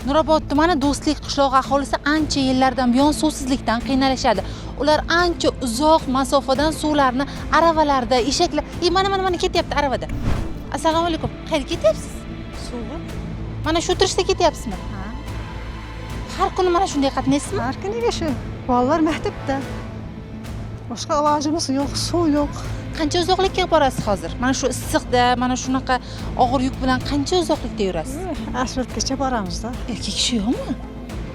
Nurobod tumani Do'stlik qishlog'i aholisi ancha yillardan buyon suvsizlikdan qiynalishadi. Ular ancha uzoq masofadan suvlarni aravalarda, eshaklar, mana mana mana ketyapti aravada. Assalomu alaykum. Qayerga ketyapsiz? Suvga. Mana shu o'tirishda ketyapsizmi? Ha. Har kuni mana shunday qatnaysizmi? Har kuniga shu. Bolalar maktabda. Boshqa ilojimiz yo'q, suv yo'q. Qancha uzoqlikka borasiz hozir? Mana shu issiqda, mana shunaqa og'ir yuk bilan qancha uzoqlikda yurasiz? Asfaltgacha boramizda. Erkak kishi yo'qmi?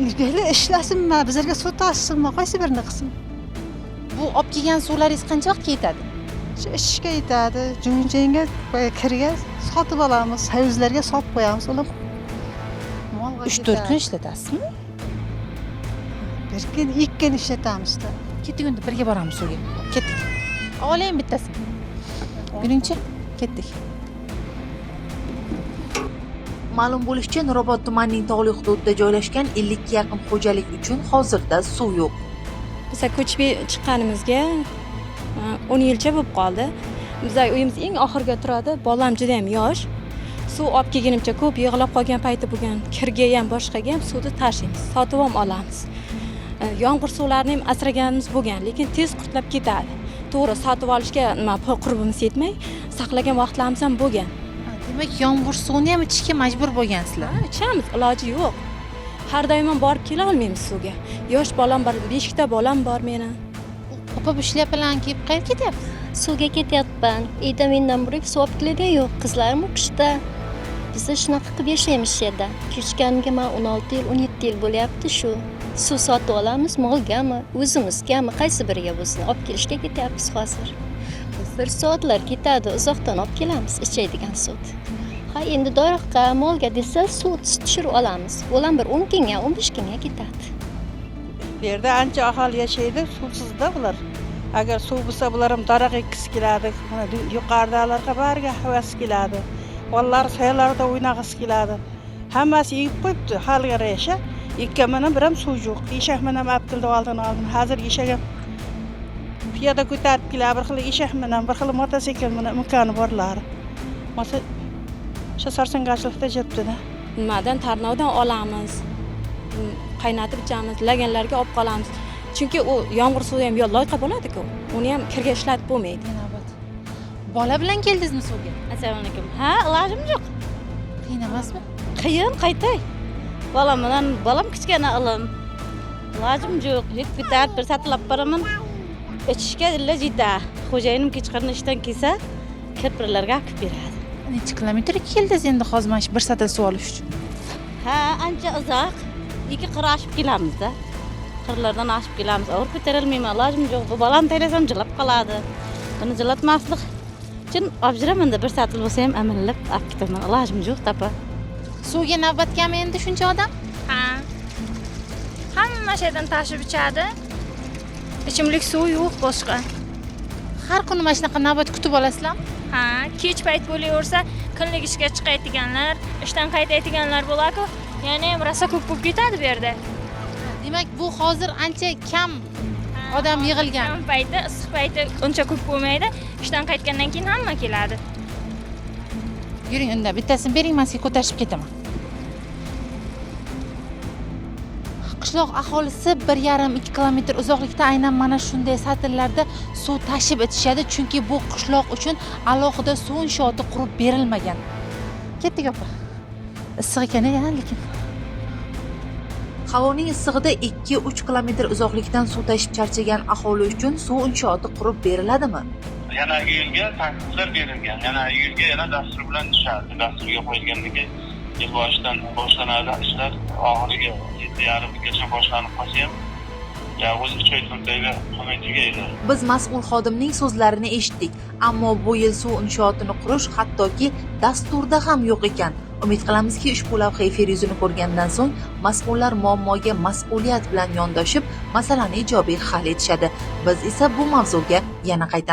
Erkaklar ishlasinmi, bizlarga suv tashisinmi, qaysi birini qilsin? Bu olib kelgan suvlaringiz qancha vaqtga yetadi? Shu ichishga yetadi, juvinchangga, kirga sotib olamiz, hovuzlarga solib qo'yamiz, ular molga 3-4 kun ishlatasizmi? Bir kun, 2 kun ishlatamizda. Ketdik unda, birga boramiz suvga. Ketdik. Oling bittasini. Yuringchi, ketdik. Ma'lum bo'lishicha, Nurobod tumanining tog'li hududida joylashgan 50 ga yaqin xo'jalik uchun hozirda suv yo'q. Biz ko'chib chiqqanimizga 10 yilcha bo'lib qoldi. Bizlar uyimiz eng oxirga turadi. Bolam juda ham yosh. Suv olib kelgunimcha ko'p yig'ilib qolgan payti bo'lgan. Kirga ham, boshqaga ham suvni tashiymiz, sotib ham olamiz. Yomg'ir suvlarini ham asraganimiz bo'lgan, lekin tez qurtlab ketadi. To'g'ri, sotib olishga nima pul qurbimiz yetmay, saqlagan vaqtlarimiz ham bo'lgan. Demak, yomg'ir suvini ham ichishga majbur bo'lgansizlar. Ha, ichamiz, iloji yo'q. Har doim ham borib kela olmaymiz suvga. Yosh bolam bor, 5 ta bolam bor meni. Opa, bu shlyapalarni kiyib qayerga ketyapsiz? Suvga ketyapman. Uyda mendan burun suv olib keladi yo'q. Qizlarim o'qishda. Biz shunaqa qilib yashaymiz shu yerda. Ko'chganimga man 16 yil, 17 yil bo'lyapti shu. Suv sotib olamiz, molgami, o'zimizgami, qaysi biriga bo'lsin olib kelishga ketyapmiz hozir. Bir soatlar ketadi, uzoqdan olib kelamiz ichadigan suvni. Ha, endi doriqqa, molga desa suv tushirib olamiz. Ular bir 10 kunga, 15 kunga ketadi. Bu yerda ancha aholi yashaydi, suvsizda bular. Agar suv bo'lsa, bular ham daraxt ekkisi keladi. Mana yuqoridagilarga bariga havasi keladi. Bolalar sayalarda o'ynag'isi keladi. Hammasi egib qo'yibdi, haliga yarasha. Ekkan bilan bir ham suv yo'q. Eshak bilan olib keldi oldin oldin. Hozir eshak ham piyoda ko'tarib keladi, bir xil eshak bilan, bir xil mototsikl bilan imkoni borlari. Masa o'sha sarsongarchilikda yuribdi-da. Nimadan, tarnovdan olamiz. Qaynatib ichamiz, laganlarga olib qolamiz. Chunki u yomg'ir suvi ham yo loyqa bo'ladi-ku. Uni ham kirga ishlatib bo'lmaydi. Navbat. Bola bilan keldingizmi suvga? Assalomu alaykum. Ha, ilojim yo'q. Qiyin emasmi? Qiyin, qaytay. Bolam bilan, bolam kichkina ilim. Ilojim yo'q. Yuk ko'tarib bir satlab boraman. Ichishga illa jita. Xo'jayinim kechqurun ishdan kelsa, kirpirlarga olib beradi. Necha kilometr keldingiz endi hozir mana shu bir satil suv olish uchun? Ha, ancha uzoq. 2 qir oshib kelamiz-da. Qirlardan oshib kelamiz. Og'ir ko'tarolmayman, ilojim yo'q. Bu bolani taylasam jilab qoladi. Buni jilatmaslik uchun olib yuraman-da, bir satil bo'lsa ham amallab olib ketaman. Ilojim yo'q, tapa. Suvga navbatgami endi shuncha odam? Ha. Hamma yerdan tashib ichadi. Ichimlik suvi yo'q boshqa. Har kuni mana shunaqa navbat kutib olasizlarmi? Ha, kech payt bo'laversa, kunlik ishga chiqaydiganlar, ishdan qaytaydiganlar bo'ladi-ku. Ya'ni ham rosa ko'p bo'lib ketadi bu yerda. Demak, bu hozir ancha kam odam yig'ilgan. Kam payti, issiq payti uncha ko'p bo'lmaydi. Ishdan qaytgandan keyin hamma keladi. Yuring unda, bittasini bering, men sizga ko'tarishib ketaman. Qishloq aholisi 1,5-2 kilometr uzoqlikda aynan mana shunday satillarda suv tashib ichishadi, chunki bu qishloq uchun alohida suv inshooti qurib berilmagan. Ketdik opa. Issiq ekan, lekin. Havoning issig'ida 2-3 kilometr uzoqlikdan suv tashib charchagan aholi uchun suv inshooti qurib beriladimi? Yana iyulga takliflar berilgan. Yana iyulga yana dastur bilan tushadi. Dasturga qo'yilgandan keyin yil boshidan boshlanadi ishlar, oxiriga 7:30gacha boshlanib qolsa ham, ya o'zi 3 oy 4 oyda qolmay tugaydi. Biz mas'ul xodimning so'zlarini eshitdik, ammo bu yil suv inshootini qurish hattoki dasturda ham yo'q ekan. Umid qilamizki, ushbu lavha efir yuzini ko'rgandan so'ng mas'ullar muammoga mas'uliyat bilan yondoshib, masalani ijobiy hal etishadi. Biz esa bu mavzuga yana qaytamiz.